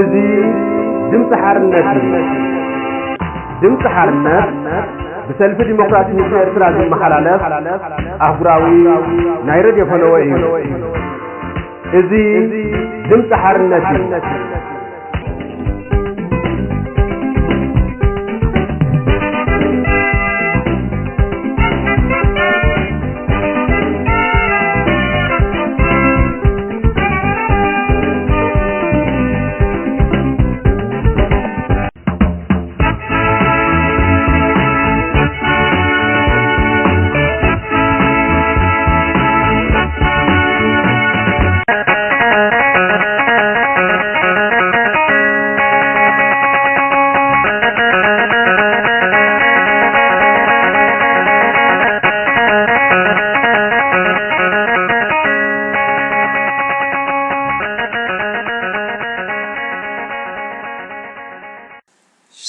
እዚ ድምፂ ሓርነት እዩ። ድምፂ ሓርነት ብሰልፊ ዲሞክራሲ ህዝቢ ኤርትራ ዝመሓላለፍ ኣህጉራዊ ናይ ሬድዮ ፈነወ እዩ። እዚ ድምፂ ሓርነት እዩ።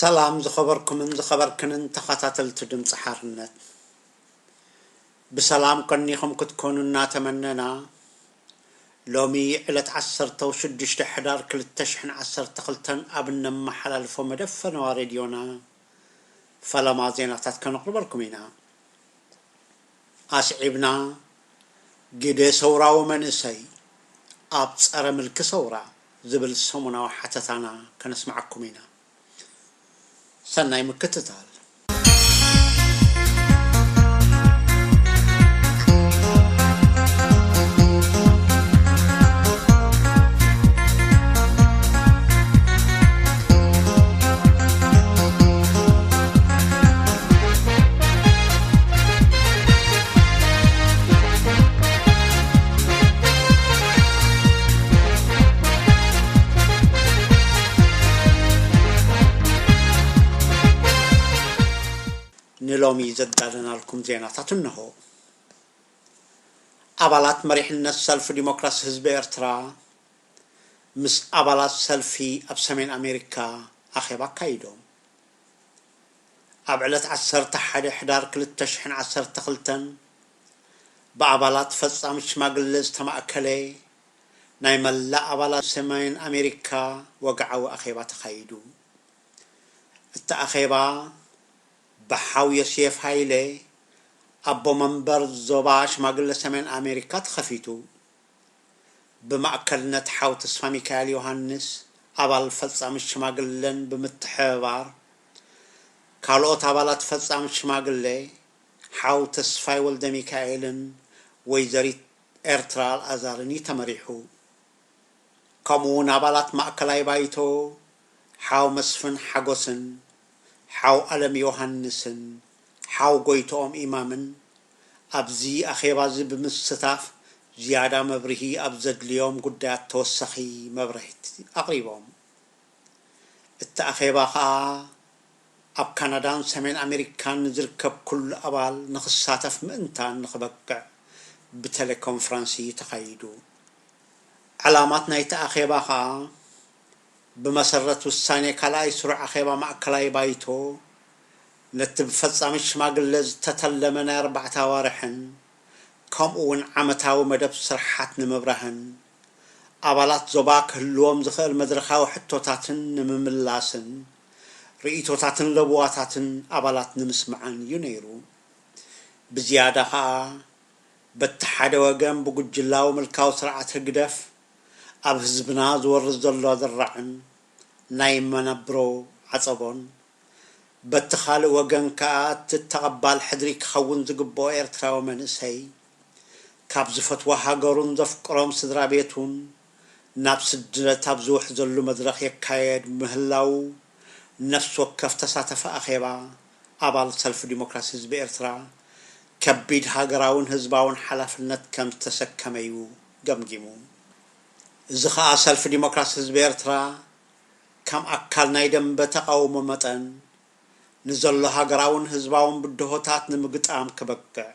ሰላም ዝኸበርኩምን ዝኸበርክንን ተኸታተልቲ ድምፂ ሓርነት፣ ብሰላም ቀኒኹም ክትኮኑ እናተመነና፣ ሎሚ ዕለት ዓሰርተ ሽዱሽተ ሕዳር ክልተ ሽሕን ዓሰርተ ክልተን ኣብ እነመሓላልፎ መደብ ፈነዋ ሬድዮና ፈለማ ዜናታት ከነቕርበልኩም ኢና። ኣስዒብና፣ ግደ ሰውራዊ መንእሰይ ኣብ ጸረ ምልኪ ሰውራ ዝብል ሰሙናዊ ሓተታና ከነስምዓኩም ኢና። ሰናይ ምክትታል። ንሎሚ ዘዳለናልኩም ዜናታት እንሆ። ኣባላት መሪሕነት ሰልፊ ዲሞክራሲ ህዝቢ ኤርትራ ምስ ኣባላት ሰልፊ ኣብ ሰሜን ኣሜሪካ ኣኼባ ኣካይዶም። ኣብ ዕለት ዓሰርተ ሓደ ሕዳር ክልተ ሽሕን ዓሰርተ ክልተን ብኣባላት ፈጻሚ ሽማግለ ዝተማእከለ ናይ መላእ ኣባላት ሰሜን ኣሜሪካ ወግዓዊ ኣኼባ ተኻይዱ። እቲ ኣኼባ ብሓው ዮሴፍ ሃይለ፣ ኣቦ መንበር ዞባ ሽማግለ ሰሜን ኣሜሪካ፣ ተኸፊቱ። ብማእከልነት ሓው ተስፋ ሚካኤል ዮሃንስ፣ ኣባል ፈጻሚ ሽማግለን ብምትሕብባር ካልኦት ኣባላት ፈጻሚ ሽማግለ፣ ሓው ተስፋይ ወልደ ሚካኤልን ወይዘሪት ኤርትራ ኣልኣዛርን እዩ ተመሪሑ። ከምኡ እውን ኣባላት ማእከላይ ባይቶ ሓው መስፍን ሓጎስን ሓው ኣለም ዮሃንስን ሓው ጎይትኦም ኢማምን ኣብዚ ኣኼባ እዚ ብምስታፍ ዝያዳ መብርሂ ኣብ ዘድልዮም ጉዳያት ተወሳኺ መብርሂ ኣቕሪቦም። እቲ ኣኼባ ኸኣ ኣብ ካናዳን ሰሜን ኣሜሪካን ንዝርከብ ኩሉ ኣባል ንኽሳተፍ ምእንታን ንኽበቅዕ ብቴሌኮንፈረንስ እዩ ተኻይዱ። ዕላማት ናይቲ ኣኼባ ኸኣ ብመሰረት ውሳኔ ካልኣይ ስሩዕ ኣኼባ ማእከላይ ባይቶ ነቲ ብፈጻሚ ሽማግለ ዝተተለመ ናይ ኣርባዕተ ኣዋርሕን ከምኡ እውን ዓመታዊ መደብ ስርሓት ንምብራህን ኣባላት ዞባ ክህልዎም ዝኽእል መድረኻዊ ሕቶታትን ንምምላስን ርእይቶታትን ለበዋታትን ኣባላት ንምስማዕን እዩ ነይሩ። ብዝያዳ ኸኣ በቲ ሓደ ወገን ብጉጅላዊ ምልካዊ ስርዓት ህግደፍ ኣብ ህዝብና ዝወርድ ዘሎ ኣደራዕን ናይ መነብሮ ዓጸቦን፣ በቲ ካልእ ወገን ከኣ እቲ ተቐባል ሕድሪ ክኸውን ዝግብኦ ኤርትራዊ መንእሰይ ካብ ዝፈትዋ ሃገሩን ዘፍቅሮም ስድራ ቤቱን ናብ ስደት ኣብ ዝውሕዘሉ መድረኽ የካየድ ምህላዉ፣ ነፍሲ ወከፍ ተሳተፊ ኣኼባ ኣባል ሰልፊ ዲሞክራሲ ህዝቢ ኤርትራ ከቢድ ሃገራውን ህዝባውን ሓላፍነት ከም ዝተሰከመ እዩ ገምጊሙ። እዚ ኸኣ ሰልፊ ዲሞክራሲ ህዝቢ ኤርትራ ከም ኣካል ናይ ደንበ ተቓውሞ መጠን ንዘሎ ሃገራውን ህዝባውን ብድሆታት ንምግጣም ክበቅዕ፣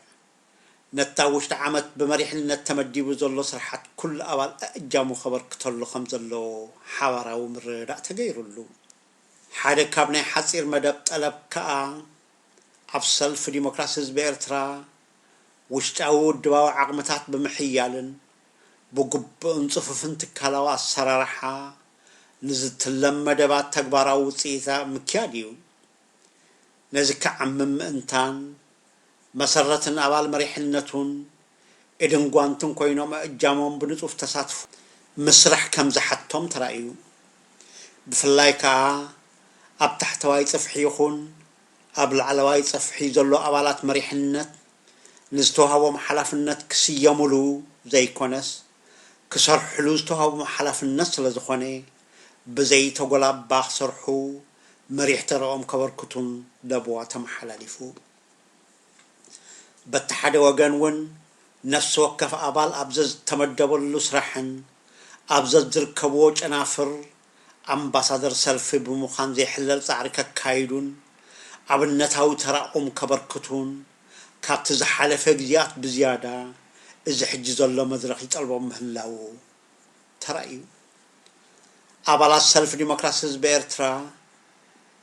ነታ ውሽጢ ዓመት ብመሪሕነት ተመዲቡ ዘሎ ስርሓት ኩሉ ኣባል እጃሙ ከበርክተሉ ከም ዘለዎ ሓባራዊ ምርድዳእ ተገይሩሉ። ሓደ ካብ ናይ ሓጺር መደብ ጠለብ ከኣ ኣብ ሰልፊ ዲሞክራሲ ህዝቢ ኤርትራ ውሽጣዊ ውድባዊ ዓቕምታት ብምሕያልን ብግቡእን ጽፉፍን ትካላዊ ኣሰራርሓ ንዝትለም መደባት ተግባራዊ ውፅኢታ ምክያድ እዩ። ነዚ ክዓምም ምእንታን መሰረትን ኣባል መሪሕነቱን ኢድን ጓንትን ኮይኖም እጃሞም ብንጡፍ ተሳትፎ ምስራሕ ከም ዝሓቶም ተራእዩ። ብፍላይ ከኣ ኣብ ታሕተዋይ ጽፍሒ ይኹን ኣብ ላዕለዋይ ጽፍሒ ዘሎ ኣባላት መሪሕነት ንዝተዋህቦም ሓላፍነት ክስየሙሉ ዘይኮነስ ክሰርሕሉ ዝተዋህቦም ሓላፍነት ስለ ዝኾነ ብዘይተጎላባ ክሰርሑ መሪሕ ተረኦም ከበርክቱን ደብዋ ተመሓላሊፉ። በቲ ሓደ ወገን እውን ነፍሲ ወከፍ ኣባል ኣብ ዘዝተመደበሉ ስራሕን ኣብ ዘዝርከብዎ ጨናፍር ኣምባሳደር ሰልፊ ብምዃን ዘይሕለል ጻዕሪ ከካይዱን ኣብነታዊ ተራኦም ከበርክቱን ካብቲ ዝሓለፈ ግዜያት ብዝያዳ እዚ ሕጂ ዘሎ መድረኽ ይጠልቦም ምህላዉ ተራእዩ። ኣባላት ሰልፊ ዲሞክራሲ ህዝቢ ኤርትራ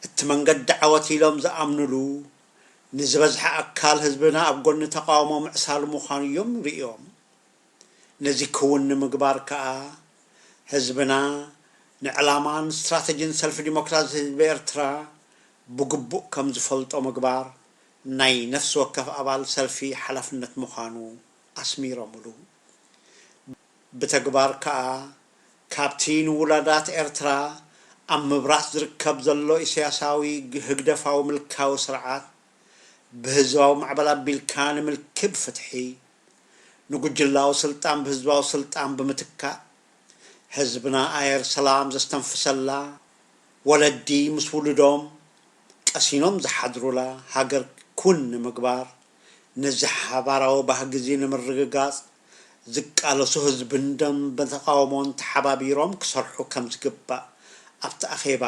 እቲ መንገዲ ዓወት ኢሎም ዝኣምኑሉ ንዝበዝሐ ኣካል ህዝብና ኣብ ጎኒ ተቃውሞ ምዕሳሉ ምዃኑ እዮም ርእዮም። ነዚ ክውን ንምግባር ከኣ ህዝብና ንዕላማን ስትራተጂን ሰልፊ ዲሞክራሲ ህዝቢ ኤርትራ ብግቡእ ከም ዝፈልጦ ምግባር ናይ ነፍሲ ወከፍ ኣባል ሰልፊ ሓላፍነት ምዃኑ ኣስሚሮምሉ። ብተግባር ከኣ ካብቲ ንውላዳት ኤርትራ ኣብ ምብራስ ዝርከብ ዘሎ ኢሳያሳዊ ህግደፋዊ ምልካዊ ስርዓት ብህዝባዊ ማዕበል ኣቢልካ ንምልኪ ብፍትሒ ንጉጅላዊ ስልጣን ብህዝባዊ ስልጣን ብምትካእ ህዝብና ኣየር ሰላም ዘስተንፍሰላ፣ ወለዲ ምስ ውሉዶም ቀሲኖም ዝሓድሩላ ሃገር ኩን ንምግባር ነዚ ሓባራዊ ባህጊ እዚ ንምርግጋጽ ዝቃለሱ ህዝብን ደንበ ተቃውሞን ተሓባቢሮም ክሰርሑ ከም ዝግባእ ኣብቲ ኣኼባ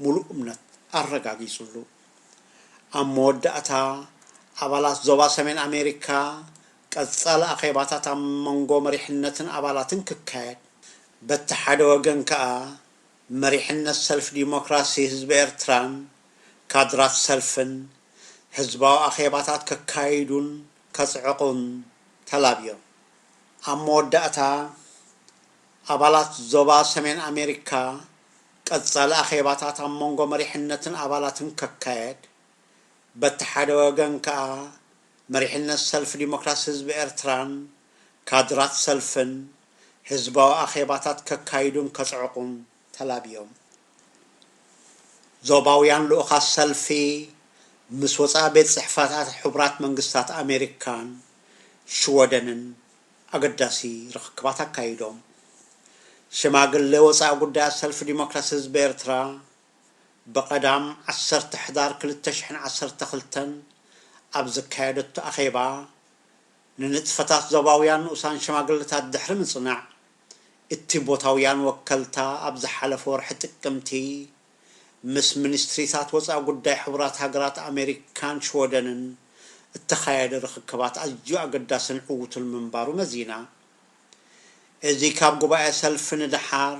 ሙሉእ እምነት ኣረጋጊጹሉ። ኣብ መወዳእታ ኣባላት ዞባ ሰሜን ኣሜሪካ ቀጻሊ ኣኼባታት ኣብ መንጎ መሪሕነትን ኣባላትን ክካየድ፣ በቲ ሓደ ወገን ከኣ መሪሕነት ሰልፊ ዲሞክራሲ ህዝቢ ኤርትራን ካድራት ሰልፍን ህዝባዊ ኣኼባታት ከካይዱን ከጽዕቑን ተላብዮም። ኣብ መወዳእታ ኣባላት ዞባ ሰሜን ኣሜሪካ ቀጻሊ ኣኼባታት ኣብ መንጎ መሪሕነትን ኣባላትን ከካየድ፣ በቲ ሓደ ወገን ከኣ መሪሕነት ሰልፊ ዲሞክራሲ ህዝቢ ኤርትራን ካድራት ሰልፍን ህዝባዊ ኣኼባታት ከካይዱን ከጽዕቑን ተላብዮም። ዞባውያን ልኡኻት ሰልፊ ምስ ወጻኢ ቤት ጽሕፈታት ሕቡራት መንግስታት ኣሜሪካን ሽወደንን ኣገዳሲ ርኽክባት ኣካይዶም። ሽማግለ ወጻኢ ጉዳያት ሰልፊ ዲሞክራሲ ህዝቢ ኤርትራ ብቐዳም ዓሰርተ ሕዳር ክልተ ሽሕን ዓሰርተ ክልተን ኣብ ዘካየደቶ ኣኼባ፣ ንንጥፈታት ዞባውያን ንኡሳን ሽማግለታት ድሕሪ ምጽናዕ፣ እቲ ቦታውያን ወከልታ ኣብ ዝሓለፈ ወርሒ ጥቅምቲ ምስ ሚኒስትሪታት ወጻኢ ጉዳይ ሕቡራት ሃገራት ኣሜሪካን ሽወደንን እተኻየደ ርኽክባት ኣዝዩ ኣገዳስን ዕዉትን ምንባሩ መዚና። እዚ ካብ ጉባኤ ሰልፊ ንደሓር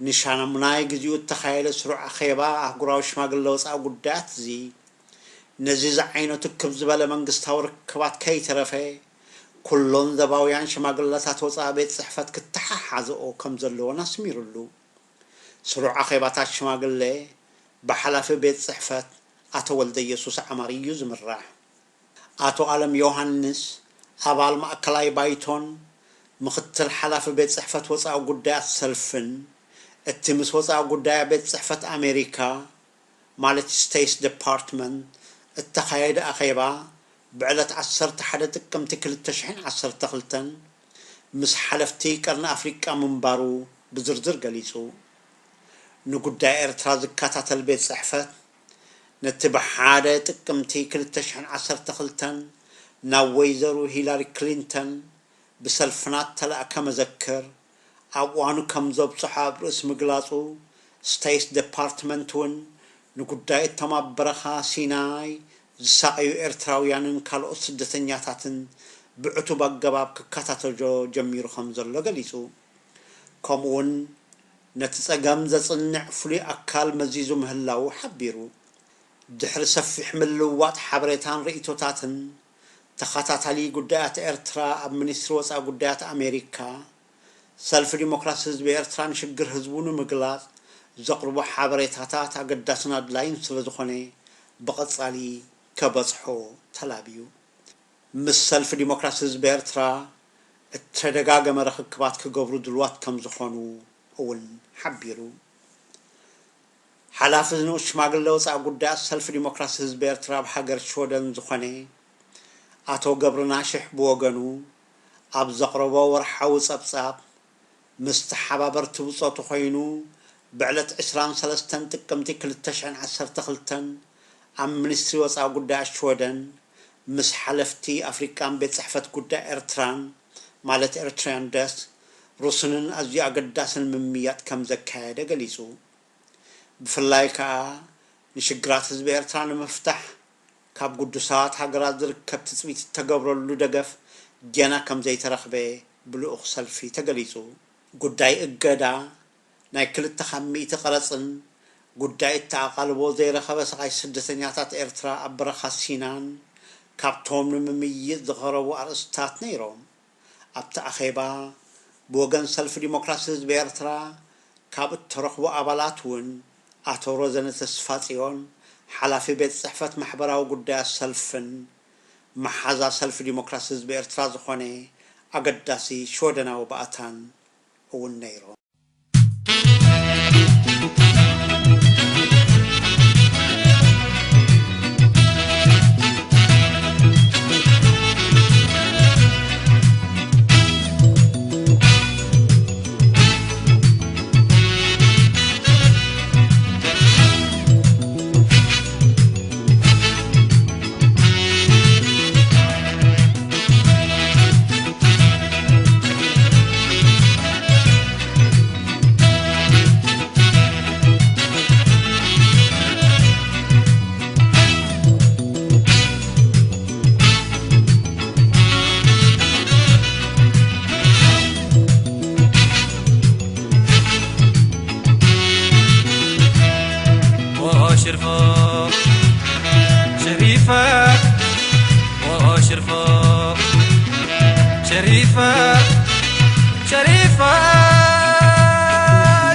ንሻሙናይ ግዜኡ እተኻየደ ስሩዕ ኣኼባ ኣህጉራዊ ሽማግለ ወጻኢ ጉዳያት እዚ፣ ነዚ ዝዓይነቱ ክብ ዝበለ መንግስታዊ ርክባት ከይተረፈ፣ ኩሎን ዞባውያን ሽማግለታት ወጻኢ ቤት ጽሕፈት ክተሓሓዝኦ ከም ዘለዎን ኣስሚሩሉ። ስሩዕ ኣኼባታት ሽማግለ ብሓላፊ ቤት ጽሕፈት ኣቶ ወልደየሱስ ዓማር እዩ ዝምራሕ። ኣቶ ኣለም ዮሃንስ ኣባል ማእከላይ ባይቶን ምኽትል ሓላፊ ቤት ጽሕፈት ወጻኢ ጉዳያት ሰልፍን እቲ ምስ ወጻኢ ጉዳይ ቤት ጽሕፈት ኣሜሪካ ማለት ስቴትስ ዲፓርትመንት እተኻየደ ኣኼባ ብዕለት ዓሰርተ ሓደ ጥቅምቲ ክልተ ሽሕን ዓሰርተ ክልተን ምስ ሓለፍቲ ቀርኒ ኣፍሪቃ ምንባሩ ብዝርዝር ገሊጹ። ንጉዳይ ኤርትራ ዝከታተል ቤት ጽሕፈት ነቲ ብሓደ ጥቅምቲ ክልተ ሽሕን ዓሰርተ ክልተን ናብ ወይዘሮ ሂላሪ ክሊንተን ብሰልፍና እተላእከ መዘክር ኣብ እዋኑ ከም ዘብጽሖ ኣብ ርእሲ ምግላጹ፣ ስቴትስ ዲፓርትመንት እውን ንጉዳይ እቶም ኣብ በረኻ ሲናይ ዝሳቐዩ ኤርትራውያንን ካልኦት ስደተኛታትን ብዕቱብ ኣገባብ ክከታተሎ ጀሚሩ ከም ዘሎ ገሊጹ። ከምኡውን ነቲ ጸገም ዘጽንዕ ፍሉይ ኣካል መዚዙ ምህላዉ ሓቢሩ። ድሕሪ ሰፊሕ ምልውዋጥ ሓበሬታን ርእይቶታትን፣ ተኸታታሊ ጉዳያት ኤርትራ ኣብ ሚኒስትሪ ወጻኢ ጉዳያት ኣሜሪካ፣ ሰልፊ ዲሞክራሲ ህዝቢ ኤርትራ ንሽግር ህዝቡ ንምግላጽ ዘቕርቦ ሓበሬታታት ኣገዳስን ኣድላይን ስለ ዝኾነ ብቐጻሊ ከበጽሖ ተላብዩ። ምስ ሰልፊ ዲሞክራሲ ህዝቢ ኤርትራ እተደጋገመ ርኽክባት ክገብሩ ድልዋት ከም ዝኾኑ እውን ሓቢሩ። ሓላፊ ንኡስ ሽማግለ ወጻኢ ጉዳያት ሰልፊ ዲሞክራሲ ህዝቢ ኤርትራ ኣብ ሃገር ሽወደን ዝኾነ ኣቶ ገብረናሽሕ ብወገኑ ኣብ ዘቕረቦ ወርሓዊ ጸብጻብ፣ ምስ ተሓባበርቲ ብጾቱ ኮይኑ ብዕለት ዕስራን ሰለስተን ጥቅምቲ ክልተ ሽሕን ዓሰርተ ክልተን ኣብ ሚኒስትሪ ወጻኢ ጉዳያት ሽወደን ምስ ሓለፍቲ ኣፍሪቃን ቤት ጽሕፈት ጉዳይ ኤርትራን፣ ማለት ኤርትራያን ደስክ፣ ርሱንን ኣዝዩ ኣገዳስን ምምይያጥ ከም ዘካየደ ገሊጹ። ብፍላይ ከኣ ንሽግራት ህዝቢ ኤርትራ ንምፍታሕ ካብ ግዱሳት ሃገራት ዝርከብ ትጽቢት እተገብረሉ ደገፍ ጌና ከም ዘይተረኽበ ብልኡኽ ሰልፊ ተገሊጹ። ጉዳይ እገዳ ናይ ክልተ ካብ ሚእቲ ቀረጽን ጉዳይ እተኣቓልቦ ዘይረኸበ ሰቓይ ስደተኛታት ኤርትራ ኣብ በረኻ ሲናን ካብቶም ንምምይይጥ ዝቐረቡ ኣርእስታት ነይሮም። ኣብቲ ኣኼባ ብወገን ሰልፊ ዲሞክራሲ ህዝቢ ኤርትራ ካብ እተረኽቡ ኣባላት እውን ኣቶ ረዘነ ተስፋጽዮን፣ ሓላፊ ቤት ጽሕፈት ማሕበራዊ ጉዳያት ሰልፍን መሓዛ ሰልፊ ዲሞክራሲ ህዝቢ ኤርትራ ዝኾነ ኣገዳሲ ሽወደናዊ ባእታን እውን ነይሮም። ሽርፎ ሸሪፈ ሽርፎ ሸሪፈ ሸሪፈ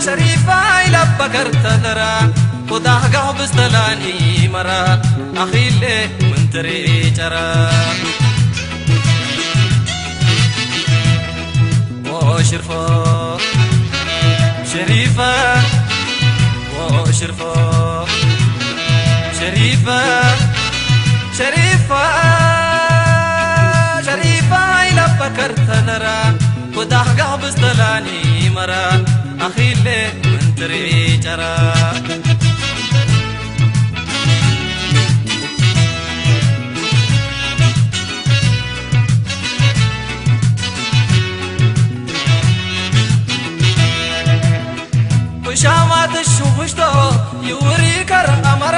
ሸሪፈ ኢላ በከር ተደራ ቁጣሕ ጋሁ ብስተላኒ መራ ኣኺለ ምንትሪ ጨራ ሽርፎ ሸሪፈ ሽርፎ ሸሪፈ ሸሪፈ ሸሪፈ ኢላ በከር ተደራ ቁጣሕ ጋሁ ብስተላኒ መራ ኣኺለ ምንትሪ ጨራ ሻማት ሽውሽቶ ይውሪ ከር ኣመራ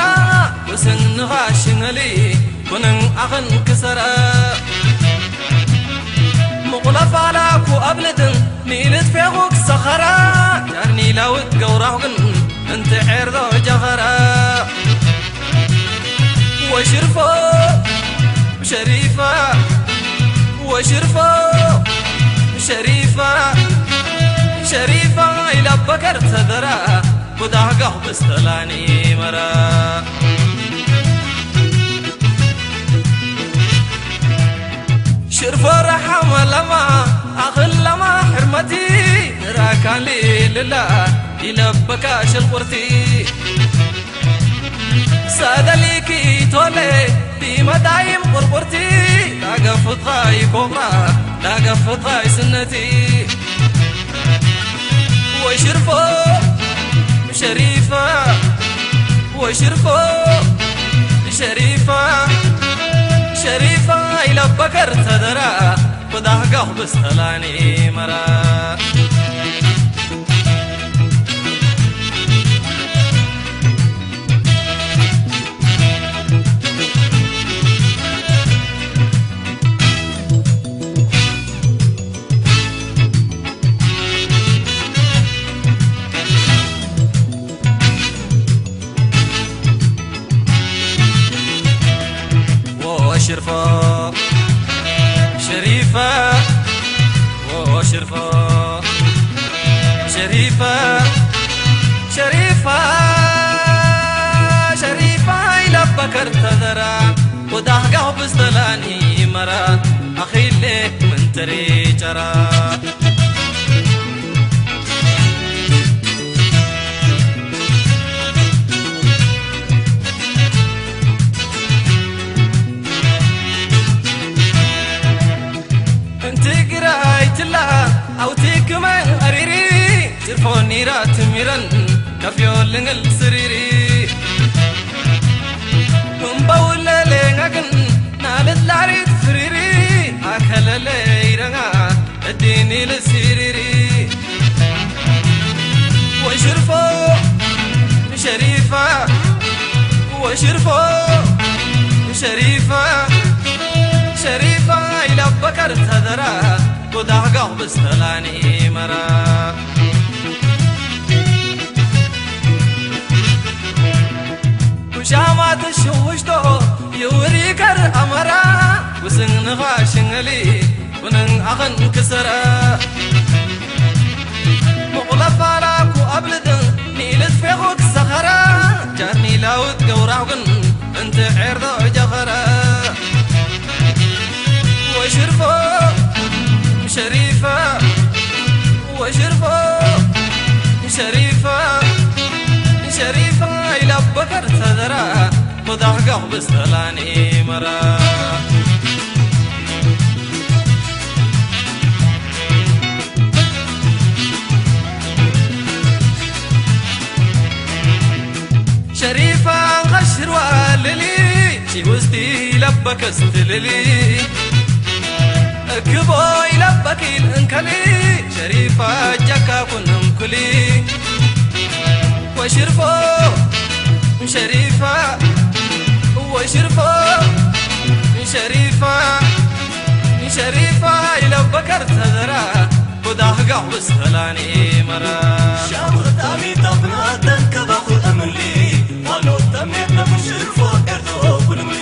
ወሰንኻ ሽነሊ ኩንን ኣኽን ክሰራ ሙቑለፋላ ኩ ኣብልትን ንኢልት ፌኹ ክሰኸራ ጃርኒ ላውት ገውራሁ ግን እንተ ዔርዶ ጀኸራ ወሽርፎ ሸሪፋ ወሽርፎ ሸሪፋ ሸሪፋ ኢላ በከር ተደራ ቁዳህ ጋሁ ብስተላኒ መራ ሽርፎ ረሓማ ለማ ኣኽል ለማ ሕርመቲ ንራካሊ ልላ ኢለበካ ሽልቁርቲ ሳደሊኪ ቶለ ቢመዳይም ቁርቁርቲ ዳገፍትኻይ ኮብራ ዳገፍትኻይ ስነቲ ወሽርፎ ሸሪፋ ወሽርፎ ሸሪፋ ሸሪፋ ኢላ በከር ተደራ ብዳህጋኽ ብስተላኒ መራ ሽርፎ ሸሪፋ ሽርፎ ሸሪፋ ሸሪፋ ተዘራ፣ ቁዳሕ ጋው ብስተላኒ መራ፣ ኣኺሌ ምንትሪ ጨራ። እንቲ ግራይ ትላ ኣውቲ ክመን ኣሪሪ፣ ትርፎ ኒራ ትሚረን ከፍዮ ልንግል ስሪሪ። እምባውለሌ ጋግን ናለት ላሪት ፍሪሪ፣ ኣከለለ ይረጋ እዲኒ ልሲሪሪ። ወሽርፎ ሸሪፋ፣ ወሽርፎ ሸሪፋ፣ ሸሪፋ ኢላ በከር ተዘራ፣ ጎዳጋው ብስተላኒ መራ። ኩሻማ ትሽውሽቶ ይውሪ ከር ኣመራ፣ ውስንኻ ሽንገሊ ውንን ኣኸን ክሰራ። ሙቕለፋላ ኩ ኣብልጥ ኒልት ፌኹ ክሰኸራ፣ ጃርኒ ላውት ገውራው ግን እንቲ ዔርዶ ጀኸራ። ወሽርፎ ሸሪፋ፣ ወሽርፎ ሸሪፋ፣ ሸሪፋ ኢላ በከር ተዘራ፣ ቁዳሕ ጋው ብስተላኒ መራ። ሸሪፋ ኸሽርዋ ልሊ፣ ሺውስቲ ለበከስ ትልሊ። እክቦይ ለበኪል እንከሊ፣ ሸሪፋ ጀካ ኩን እንኩሊ። ወሽርፎ ሸሪፋ፣ ወሽርፎ ሸሪፋ፣ ሸሪፋ ኢለ በከር ተዘራ፣ ቡዳህ ጋዕ ብስተላኒ መራ። ሻም ኽታሚ ታፍና ተንከባኹ እምሊ፣ ዋሎ ተሜት ነብሽርፎ ኤርዶ ኩልምሊ።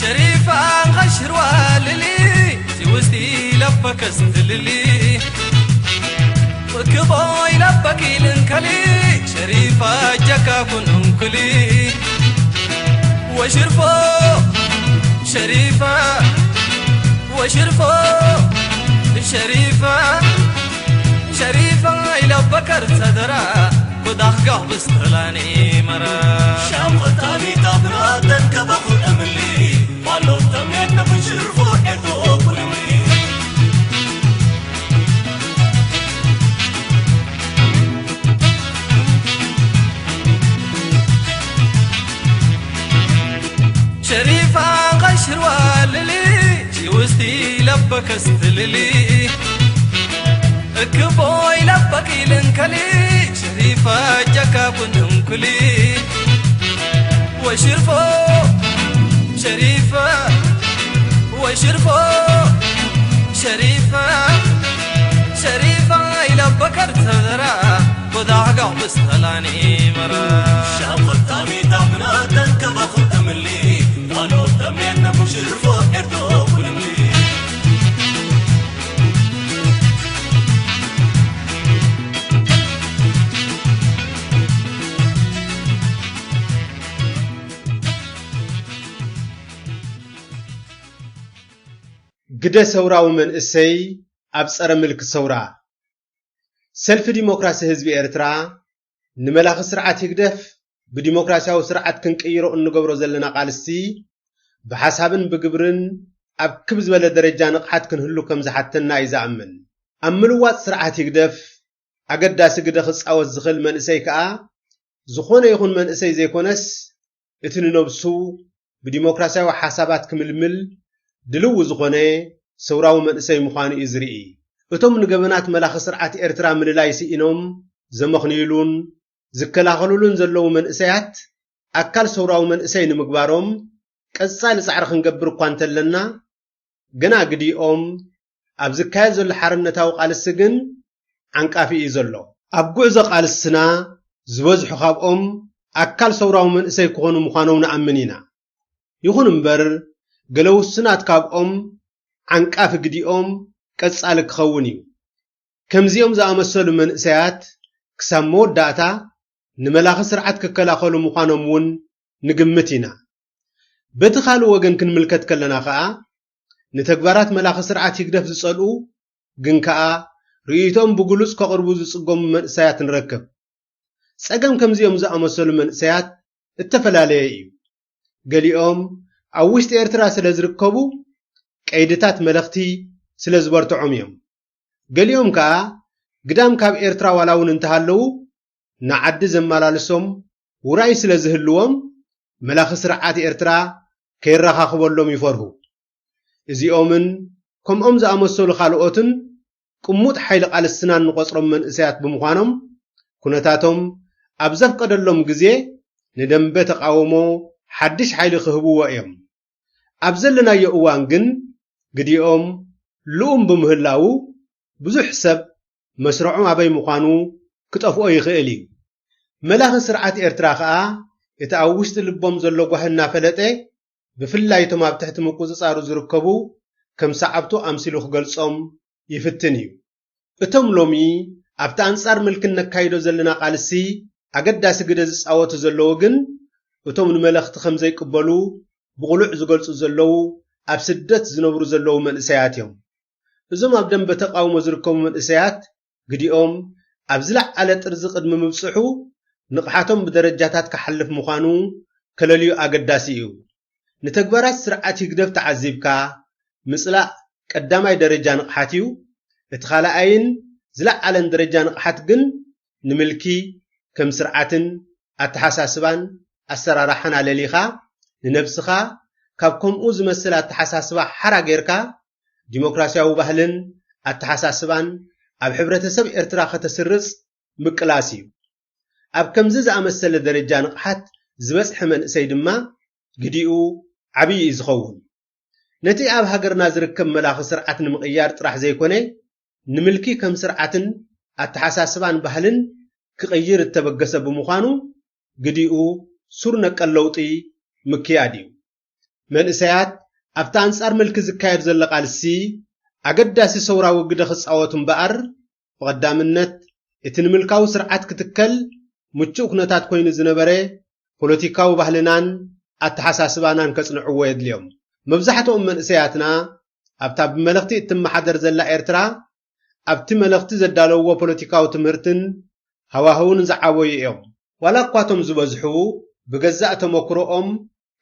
ሸሪፋ ኸሽርዋ ልሊ፣ ሲውስቲ ለበከስ ትልሊ። ክቦይ ለበኪልን ከሊ፣ ሸሪፋ ጀካ ኩን እንኩሊ። ወሽርፎ ሸሪፋ፣ ወሽርፎ ሸሪፋ፣ ሸሪፋ ኢለ በከር ተደራ፣ ቡዳኽ ጋህ ብስተላኒ መራ። ሻም ኽታሚ ታፍና ተንከባኹ እምሊ፣ ዋሎ ተሜት ነብሽርፎ ኤርዶ ኩልምሊ። ሸሪፋ ኸሽርዋ ልሊ፣ ሺውስቲ ለበከስ ትልሊ። እክቦይ ለበኪልን ከሊ፣ ሸሪፋ ጀካ ኩን እንኩሊ። ወሽርፎ ሸሪፋ፣ ወሽርፎ ሸሪፋ፣ ሸሪፋ ኢለ በከር ተዘራ፣ ቡዳህ ጋዕ ብስተላኒ መራ። ሻም ኽታሚ ታፍና ተንከባኹ እምሊ፣ ዋሎ ተሜት ነብሽርፎ ኤርዶ ኩልምሊ። ግደ ሰውራዊ መንእሰይ ኣብ ጸረ ምልኪ ሰውራ። ሰልፊ ዲሞክራሲ ህዝቢ ኤርትራ፣ ንመላኺ ስርዓት ህግደፍ ብዲሞክራሲያዊ ስርዓት ክንቅይሮ እንገብሮ ዘለና ቃልሲ፣ ብሓሳብን ብግብርን ኣብ ክብ ዝበለ ደረጃ ንቕሓት ክንህሉ ከም ዝሓተና እዩ ዝኣምን። ኣብ ምልዋጥ ስርዓት ህግደፍ ኣገዳሲ ግደ ክጻወት ዝኽእል መንእሰይ ከኣ፣ ዝኾነ ይኹን መንእሰይ ዘይኮነስ፣ እቲ ንነብሱ ብዲሞክራሲያዊ ሓሳባት ክምልምል ድልው ዝኾነ ሰውራዊ መንእሰይ ምዃኑ እዩ ዝርኢ። እቶም ንገበናት መላኺ ስርዓት ኤርትራ ምልላይ ስኢኖም ዘመኽንይሉን ዝከላኸሉሉን ዘለዉ መንእሰያት፣ ኣካል ሰውራዊ መንእሰይ ንምግባሮም ቀጻሊ ጻዕሪ ክንገብር እኳ እንተለና፣ ግና ግዲኦም ኣብ ዝካየድ ዘሎ ሓርነታዊ ቃልሲ ግን ዓንቃፊ እዩ ዘሎ። ኣብ ጉዕዞ ቃልስና ዝበዝሑ ካብኦም ኣካል ሰውራዊ መንእሰይ ክኾኑ ምዃኖም ንኣምን ኢና። ይኹን እምበር፣ ገለ ውሱናት ካብኦም ዓንቃፊ ግዲኦም ቀጻሊ ክኸውን እዩ። ከምዚኦም ዝኣመሰሉ መንእሰያት ክሳብ መወዳእታ ንመላኺ ስርዓት ክከላኸሉ ምዃኖም እውን ንግምት ኢና። በቲ ካልእ ወገን ክንምልከት ከለና ከኣ፣ ንተግባራት መላኺ ስርዓት ህግደፍ ዝጸልኡ ግን ከኣ ርእይቶኦም ብግሉጽ ከቕርቡ ዝጽገሙ መንእሰያት ንረክብ። ጸገም ከምዚኦም ዝኣመሰሉ መንእሰያት እተፈላለየ እዩ። ገሊኦም ኣብ ውሽጢ ኤርትራ ስለ ዝርከቡ ቀይድታት መለኽቲ ስለ ዝበርትዖም እዮም። ገሊኦም ከኣ ግዳም ካብ ኤርትራ ዋላ እውን እንተሃለዉ ንዓዲ ዘመላልሶም ውራይ ስለ ዝህልዎም መላኺ ስርዓት ኤርትራ ከየረኻኽበሎም ይፈርሁ። እዚኦምን ከምኦም ዝኣመሰሉ ካልኦትን ቅሙጥ ሓይሊ ቃልስና እንቖጽሮም መንእሰያት ብምዃኖም፣ ኩነታቶም ኣብ ዘፍቀደሎም ግዜ ንደንበ ተቓውሞ ሓድሽ ሓይሊ ክህብዎ እዮም። ኣብ ዘለናዮ እዋን ግን ግዲኦም ልኡም ብምህላዉ ብዙሕ ሰብ መስርዖም ኣበይ ምዃኑ ክጠፍኦ ይኽእል እዩ። መላኺ ስርዓት ኤርትራ ከኣ እቲ ኣብ ውሽጢ ልቦም ዘሎ ጓሂ እናፈለጠ ብፍላይ እቶም ኣብ ትሕቲ ምቁጽጻሩ ዝርከቡ ከም ሰዓብቱ ኣምሲሉ ክገልጾም ይፍትን እዩ። እቶም ሎሚ ኣብቲ ኣንጻር ምልኪ እነካይዶ ዘለና ቃልሲ ኣገዳሲ ግደ ዝጻወቱ ዘለዉ ግን እቶም ንመለኽቲ ከም ዘይቅበሉ ብቕሉዕ ዝገልጹ ዘለዉ ኣብ ስደት ዝነብሩ ዘለዉ መንእሰያት እዮም። እዞም ኣብ ደንበ ተቓውሞ ዝርከቡ መንእሰያት ግዲኦም ኣብ ዝለዓለ ጥርዚ ቅድሚ ምብጽሑ ንቕሓቶም ብደረጃታት ክሓልፍ ምዃኑ ከለልዩ ኣገዳሲ እዩ። ንተግባራት ስርዓት ህግደፍ ተዓዚብካ ምጽላእ ቀዳማይ ደረጃ ንቕሓት እዩ። እቲ ካልኣይን ዝለዓለን ደረጃ ንቕሓት ግን ንምልኪ ከም ስርዓትን ኣተሓሳስባን ኣሰራርሓን ኣለሊኻ ንነብስኻ ካብ ከምኡ ዝመስል ኣተሓሳስባ ሓራ ጌርካ ዲሞክራሲያዊ ባህልን ኣተሓሳስባን ኣብ ሕብረተሰብ ኤርትራ ከተስርጽ ምቅላስ እዩ። ኣብ ከምዚ ዝኣመሰለ ደረጃ ንቕሓት ዝበጽሐ መንእሰይ ድማ ግዲኡ ዓብዪ እዩ ዝኸውን። ነቲ ኣብ ሃገርና ዝርከብ መላኺ ስርዓት ንምቕያር ጥራሕ ዘይኮነ ንምልኪ ከም ስርዓትን ኣተሓሳስባን ባህልን ክቕይር እተበገሰ ብምዃኑ ግዲኡ ሱር ነቀል ለውጢ ምክያድ እዩ። መንእሰያት ኣብቲ ኣንጻር ምልኪ ዝካየድ ዘሎ ቃልሲ ኣገዳሲ ሰውራዊ ግደ ክጻወቱ እምበኣር ብቐዳምነት እቲ ንምልካዊ ስርዓት ክትከል ምቹእ ኩነታት ኮይኑ ዝነበረ ፖለቲካዊ ባህልናን ኣተሓሳስባናን ከጽንዕዎ የድልዮም። መብዛሕትኦም መንእሰያትና ኣብታ ብመለኽቲ እትመሓደር ዘላ ኤርትራ ኣብቲ መለኽቲ ዘዳለውዎ ፖለቲካዊ ትምህርትን ሃዋህውን ዝዓበዩ እዮም። ዋላ እኳ እቶም ዝበዝሑ ብገዛእ ተመክሮኦም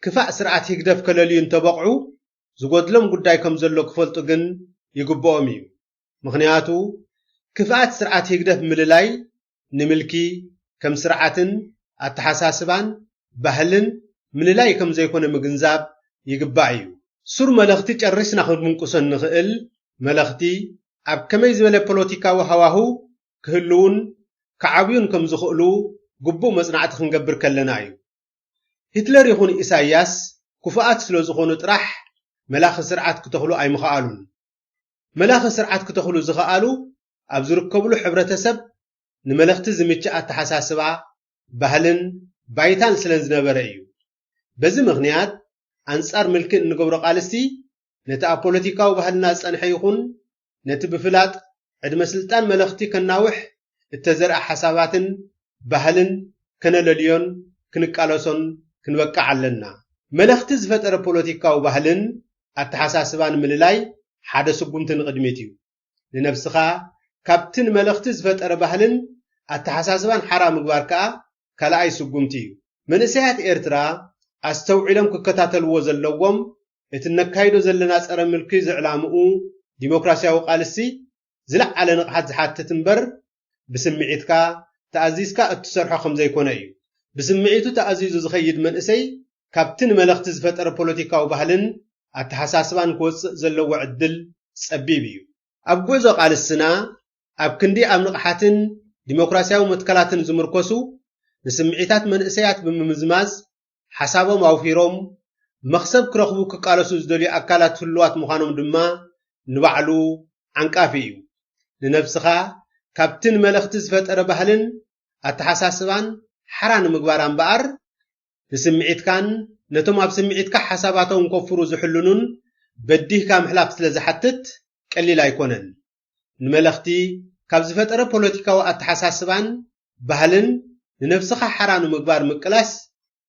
ክፋእ ስርዓት ህግደፍ ከለልዩ እንተበቕዑ ዝጎድሎም ጉዳይ ከም ዘሎ ክፈልጡ ግን ይግብኦም እዩ። ምኽንያቱ ክፍኣት ስርዓት ህግደፍ ምልላይ ንምልኪ ከም ስርዓትን ኣተሓሳስባን ባህልን ምልላይ ከም ዘይኮነ ምግንዛብ ይግባእ እዩ። ሱር መለኽቲ ጨሪስና ክንምንቁሶ እንኽእል መለኽቲ ኣብ ከመይ ዝበለ ፖለቲካዊ ሃዋህው ክህልውን ክዓብዩን ከም ዝኽእሉ ግቡእ መጽናዕቲ ክንገብር ከለና እዩ። ሂትለር ይኹን ኢሳይያስ ክፉኣት ስለ ዝኾኑ ጥራሕ መላኺ ስርዓት ክተኽሉ ኣይምኸኣሉን። መላኺ ስርዓት ክተኽሉ ዝኸኣሉ ኣብ ዝርከብሉ ሕብረተሰብ ንመለኽቲ ዝምችእ ኣተሓሳስባ፣ ባህልን ባይታን ስለ ዝነበረ እዩ። በዚ ምኽንያት ኣንጻር ምልኪ እንገብሮ ቃልሲ ነቲ ኣብ ፖለቲካዊ ባህልና ዝጸንሐ ይኹን ነቲ ብፍላጥ ዕድመ ስልጣን መለኽቲ ከናውሕ እተዘርኣ ሓሳባትን ባህልን ከነለልዮን ክንቃለሶን ክንበቅዕ ኣለና። መለኽቲ ዝፈጠረ ፖለቲካዊ ባህልን ኣተሓሳስባን ምልላይ ሓደ ስጉምቲ ንቕድሚት እዩ። ንነብስኻ ካብቲ ንመለኽቲ ዝፈጠረ ባህልን ኣተሓሳስባን ሓራ ምግባር ከኣ ካልኣይ ስጉምቲ እዩ። መንእሰያት ኤርትራ ኣስተውዒሎም ክከታተልዎ ዘለዎም እቲ እነካይዶ ዘለና ጸረ ምልኪ ዝዕላምኡ ዲሞክራሲያዊ ቃልሲ ዝለዓለ ንቕሓት ዝሓትት እምበር ብስምዒትካ ተኣዚዝካ እትሰርሖ ከም ዘይኮነ እዩ። ብስምዒቱ ተኣዚዙ ዝኸይድ መንእሰይ ካብቲ ንመለኽቲ ዝፈጠረ ፖለቲካዊ ባህልን ኣተሓሳስባን ክወጽእ ዘለዎ ዕድል ጸቢብ እዩ። ኣብ ጉዕዞ ቃልስና ኣብ ክንዲ ኣብ ንቕሓትን ዲሞክራሲያዊ መትከላትን ዝምርኮሱ ንስምዒታት መንእሰያት ብምምዝማዝ ሓሳቦም ኣውፊሮም መኽሰብ ክረኽቡ ክቃለሱ ዝደልዩ ኣካላት ህሉዋት ምዃኖም ድማ ንባዕሉ ዓንቃፊ እዩ። ንነብስኻ ካብቲ ንመለኽቲ ዝፈጠረ ባህልን ኣተሓሳስባን ሓራ ንምግባራ እምበኣር ንስምዒትካን ነቶም ኣብ ስምዒትካ ሓሳባቶም ከፍሩ ዝሕልኑን በዲህካ ምሕላፍ ስለ ዝሓትት ቀሊል ኣይኮነን። ንመለኽቲ ካብ ዝፈጠረ ፖለቲካዊ ኣተሓሳስባን ባህልን ንነብስኻ ሓራ ንምግባር ምቅላስ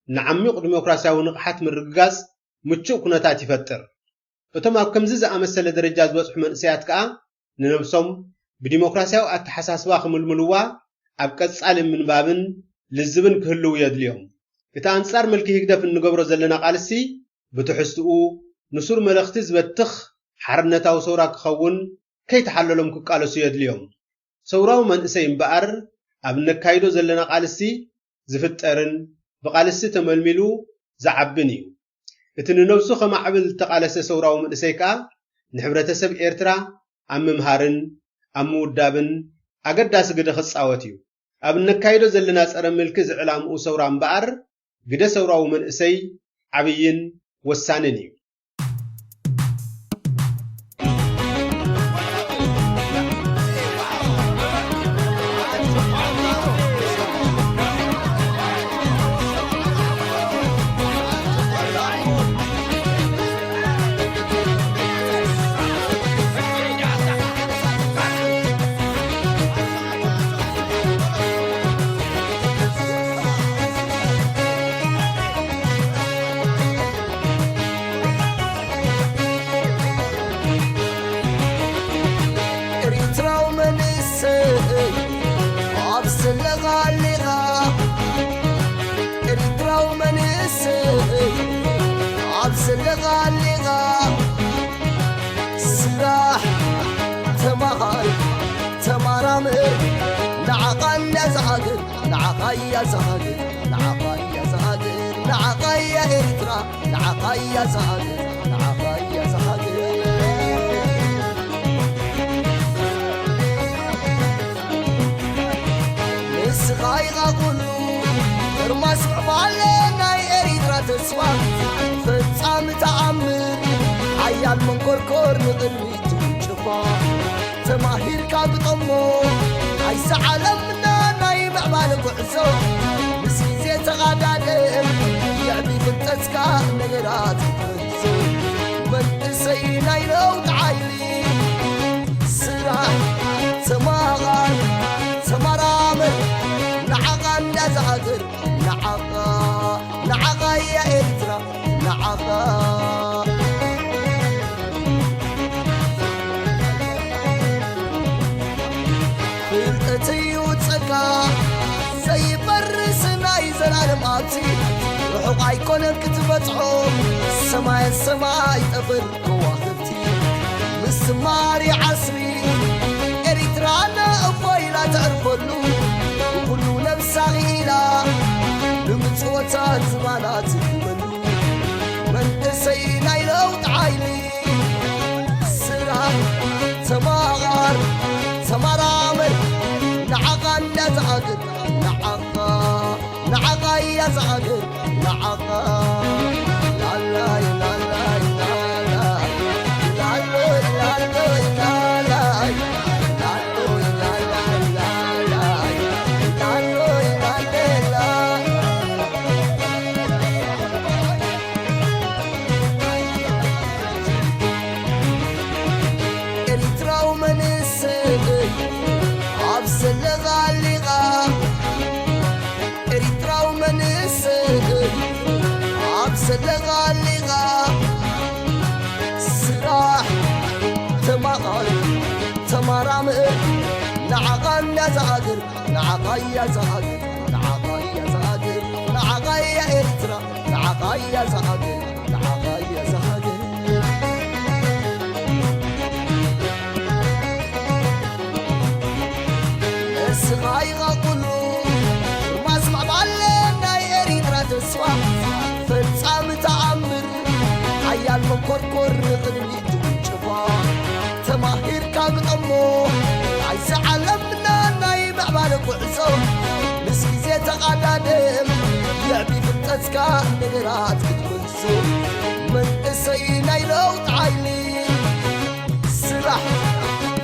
ንዓሚቕ ዲሞክራሲያዊ ንቕሓት ምርግጋጽ ምቹእ ኩነታት ይፈጥር። እቶም ኣብ ከምዚ ዝኣመሰለ ደረጃ ዝበጽሑ መንእሰያት ከኣ ንነብሶም ብዲሞክራሲያዊ ኣተሓሳስባ ክምልምልዋ ኣብ ቀጻሊ ምንባብን ልዝብን ክህልዉ የድልዮም። እቲ ኣንጻር ምልኪ ህግደፍ እንገብሮ ዘለና ቃልሲ ብትሕዝትኡ ንሱር መለኽቲ ዝበትኽ ሓርነታዊ ሰውራ ክኸውን ከይተሓለሎም ክቃለሱ የድልዮም። ሰውራዊ መንእሰይ እምበኣር ኣብ እነካይዶ ዘለና ቃልሲ ዝፍጠርን ብቃልሲ ተመልሚሉ ዝዓብን እዩ። እቲ ንነብሱ ከማዕብል ዝተቃለሰ ሰውራዊ መንእሰይ ከኣ ንሕብረተሰብ ኤርትራ ኣብ ምምሃርን ኣብ ምውዳብን ኣገዳሲ ግደ ክጻወት እዩ። ኣብ እነካይዶ ዘለና ጸረ ምልኪ ዝዕላምኡ ሰውራ እምበኣር ግደ ሰውራዊ መንእሰይ ዓብይን ወሳንን እዩ። ኤርትራዊ መንእሰይ ኣብ ዘለኻ ኣሊኻ፣ ኤርትራዊ መንእሰይ ኣብ ዘለኻ ኣሊኻ፣ ስራሕ፣ ተማሃር፣ ተማራምር፣ ንዓኻ እንዳ ዝሃገር፣ ንዓኻ እያ ዝሃገር፣ ንዓኻ እያ ዝሃገር፣ ንዓኻ እያ ኤርትራ፣ ንዓኻ እያ ዝሃገር፣ ንዓኻ እያ ዝሃገር። ንስኻ ኢኻ ኩሉ እርማስ ምዕባለ ናይ ኤሪትራ ተስፋ፣ ፈጻሚ ተኣምር፣ ሓያል መንኮርኮር ንቕድሚት ትውንጭፋ። ተማሂርካ ግጠሞ፣ ኣይሰዓለምና ናይ ምዕባለ ጉዕዞ፣ ምስ ግዜ ተቓዳደም፣ የዕቢ ፍልጠትካ ነገራት ክትወርሶ። መንእሰይ ናይ ለውጢ ሓይሊ፣ ስራሕ፣ ተማቓር፣ ተመራመር፣ ንዓኻ እንዳ ዝሃገር፣ ንዓኻ፣ ንዓኻ እያ ኤርትራ፣ ንዓኻ። ፍልጠት እዩ ጸጋ ዘይፈርስ ናይ ዘላለም ሃብቲ፣ ርሑቕ ኣይኮነን ክትበጽሖ፣ ሰማይ ሰማይ ጠፈር ከዋኽብቲ። ምስ ዝማሪ ዓስቢ ኤሪትራና እፎ ኢላ ተዕርፈሉ፣ ብኩሉ ነብሳ ኽኢላ ንምጽወታ ዝባና ትግበሉ። መንእሰይ ናይ ለውጢ ሓይሊ፣ ስራሕ፣ ተማቓር፣ ተመራመር፣ ንዓኻ እንዳ ዝሃገር፣ ንዓኻ ንዓኻ እያ ዝሃገር፣ ንዓኻ። ላላይ፣ ላላይ፣ ላላይ፣ ላሎይ፣ ላሎይ፣ ላላይ፣ ላሎይ፣ ላላይ፣ ላላይ፣ ላሎይ፣ ላሌላ። ኤርትራዊ መንእሰይ ኣብ ዘለኻ ኣሊኻ፣ ኤርትራዊ መንእሰይ ኣብ ዘለኻ ኣሊኻ፣ ስራሕ፣ ተማቓር፣ ተመራመር፣ ንዓኻ እያ ዝሃገር፣ ንዓኻ እያ ዝሃገር፣ ንዓኻ እያ ዝሃገር፣ ንዓኻ እያ ኤርትራ፣ ንዓኻ እያ ዝሃገር፣ ንዓኻ እያ ዝሃገር። ንስኻ ኢኻ ኩሉ፣ ማስማዕ ባለ ናይ ኤሪትራ ተስፋ፣ ፈጻሚ ተኣምር፣ ሓያል መንኮርኮር ንቕድሚት ትውንጭፋ። ተማሂርካ ግጠሞ፣ ኣይሰዓለምና ናይ ምዕባለ ጉዕዞ፣ ምስ ግዜ ተቓዳደም፣ የዕቢ ፍልጠትካ ነገራት ክትምልሶ። መንእሰይ ናይ ለውጢ ሓይሊ፣ ስራሕ፣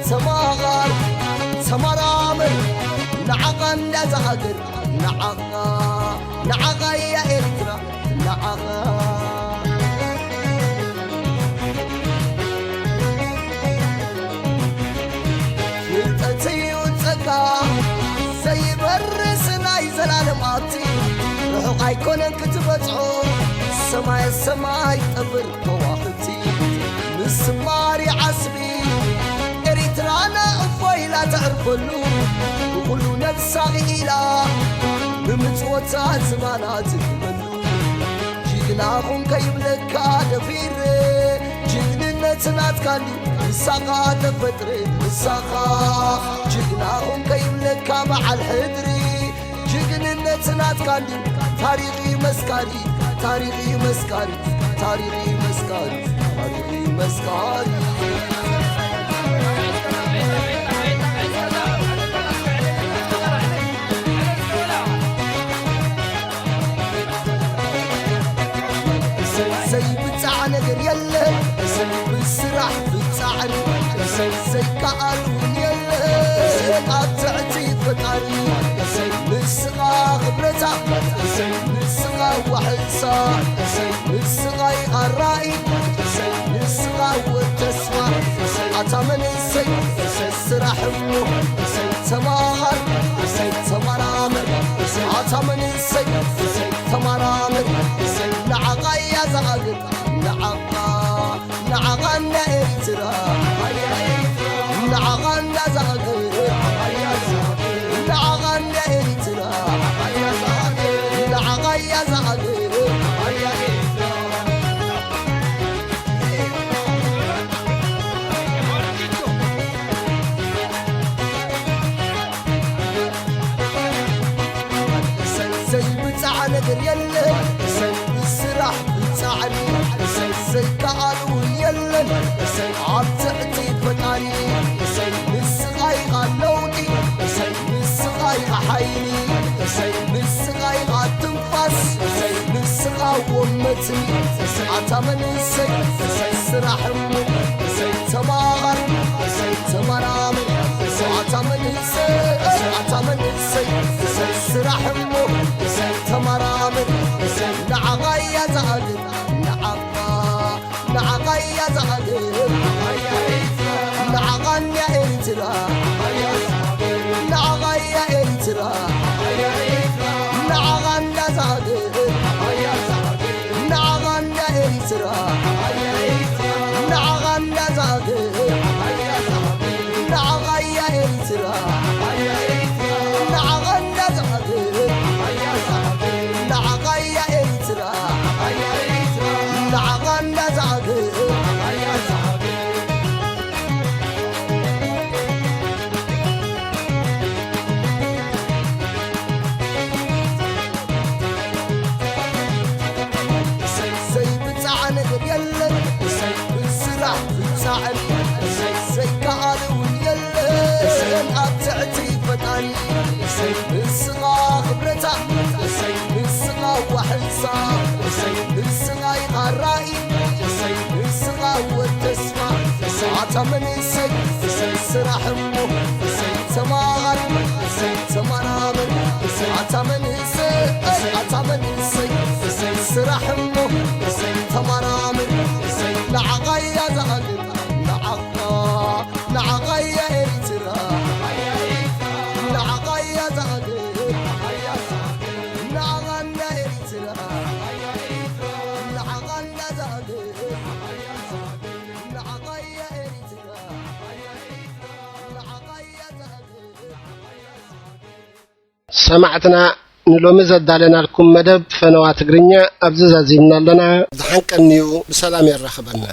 ተማቓር፣ ተመራመር፣ ንዓኻ እንዳ ዝሃገር፣ ንዓኻ፣ ንዓኻ እያ ኤርትራ፣ ንዓኻ። ኣብቲ ርሑቕ ኣይኮነን ክትበጽሖ፣ ሰማይ ሰማይ ጠፍር ከዋኽብቲ፣ ምስማር ዓስቢ ኤሪትራና እፎ ኢላ ተዕርፈሉ፣ ብኹሉ ነብሳ ኢላ ብምጽወታ ዝባና ትግመሉ። ጅግና ኹን ከይብለካ ደፊረ፣ ጅግንነት ናትካ እንድዩ ምሳኻ ተፈጥረ፣ ምሳኻ። ጅግና ኹን ከይብለካ በዓል ሕድሪ፣ ጅግንነት ናትካ እንድዩ ታሪኽ መስካሪ፣ ታሪኽ መስካሪ፣ ታሪኽ መስካሪ፣ ታሪኽ መስካሪ። እሰይ ብጻዕ ነገር የለን፣ እሰይ ብስራሕ ብጻዕሪ፣ እሰይ ዘይከኣል እውን የለን ኣብ ትሕቲ ፈጣሪ። እሰይ ንስኻ ክብረታ፣ እሰይ ንስኻ ዋሕሳ፣ እሰይ ንስኻ ኣራኢ፣ እሰይ ንስኻ ወድ ተስፋ። እሰይ ኣታ መንእሰይ፣ እሰይ ስራሕ እሞ፣ እሰይ ተማሃር፣ እሰይ ተመራመር። እሰይ ኣታ መንእሰይ፣ እሰይ ተመራመር። እሰይ ንዓኻ እያ ዝሃገር፣ ንዓኻ፣ ንዓኻ እንዳ ኤርትራ፣ ንዓኻ እንዳ ዝሃገር፣ ንዓኻ እንዳ ኤርትራ፣ ንዓኻ እያ ዝሃገር። እሰይ ዘይብጻዕ ነገር የለን፣ እሰይ ብስራሕ ብጻዕሪ፣ እሰይ ዘይከኣል እውን የለን፣ እሰይ ኣብ ትሕቲ ፈጣሪ። እሰይ ንስኻ ኢኻ ለውጢ፣ እሰይ ንስኻ ኢኻ ሓይሊ፣ እሰይ ንስኻ ኢኻ ትንፋስ፣ እሰይ ንስኻ ወመትኒ። እሰይ ኣታ መንእሰይ፣ እሰይ ስራሕ እሞ፣ እሰይ ተማሃር፣ እሰይ ተመራመር። እሰይ ኣታ መንእሰይ፣ እሰይ ኣታ መንእሰይ፣ እሰይ ስራሕ እሞ፣ እሰይ ተመራመር። እሰይ ንዓኻ እያ ዝሃገር፣ ንዓኻ፣ ንዓኻ እያ ዝሃገር። ንዓኻ እንድያ ኤርትራ፣ ንዓኻ እያ ኤርትራ፣ ንዓኻ እንድያ ዝሃገር። ንዓኻ እንዳ ኤርትራ፣ ንዓኻ እንዳ ዛግር፣ ንዓኻ እያ ኤርትራ፣ ንዓኻ እንዳ ዛግር፣ ንዓኻ እያ ኤርትራ፣ ንዓኻ እንዳ ዛግር። እሰይ ዘይብጻዕ ነገር የለን፣ እሰይ ብስራሕ ብጻዕሪ፣ እሰይ ዘይከኣል እውን የለን፣ እሰይ ኣብ ትሕቲ ፈጣሪ። እሰይ ንስኻ ክብረታ፣ እሰይ ንስኻ ዋሕሳ፣ እሰይ ንስኻ ኢኻ ራኢ፣ እሰይ ንስኻ ወድ ተስፋ። እሰይ ኣታ መንእሰይ፣ እሰይ ስራሕ እሞ፣ እሰይ ተማሃር፣ እሰይ ተመራመር። እሰይ ኣታ መንእሰይ፣ እሰይ ኣታ መንእሰይ፣ እሰይ ስራሕ እሞ፣ እሰይ ተመራመር። እሰይ ንዓኻ እያ ዝሃገር፣ ንዓኻ፣ ንዓኻ እያ ኤርትራ፣ ንዓኻ እያ ዝሃገር። ንዓኻ እንዳ ኤርትራ፣ ንዓኻ እንዳ ዝሃገር፣ ንዓኻ እያ ኤርትራ፣ ንዓኻ እያ ዝሃገር። ሰማዕትና፣ ንሎሚ ዘዳለናልኩም መደብ ፈነዋ ትግርኛ ኣብዚ ዛዚምና ኣለና። ዝሓንቀንዩ ብሰላም የራኽበና።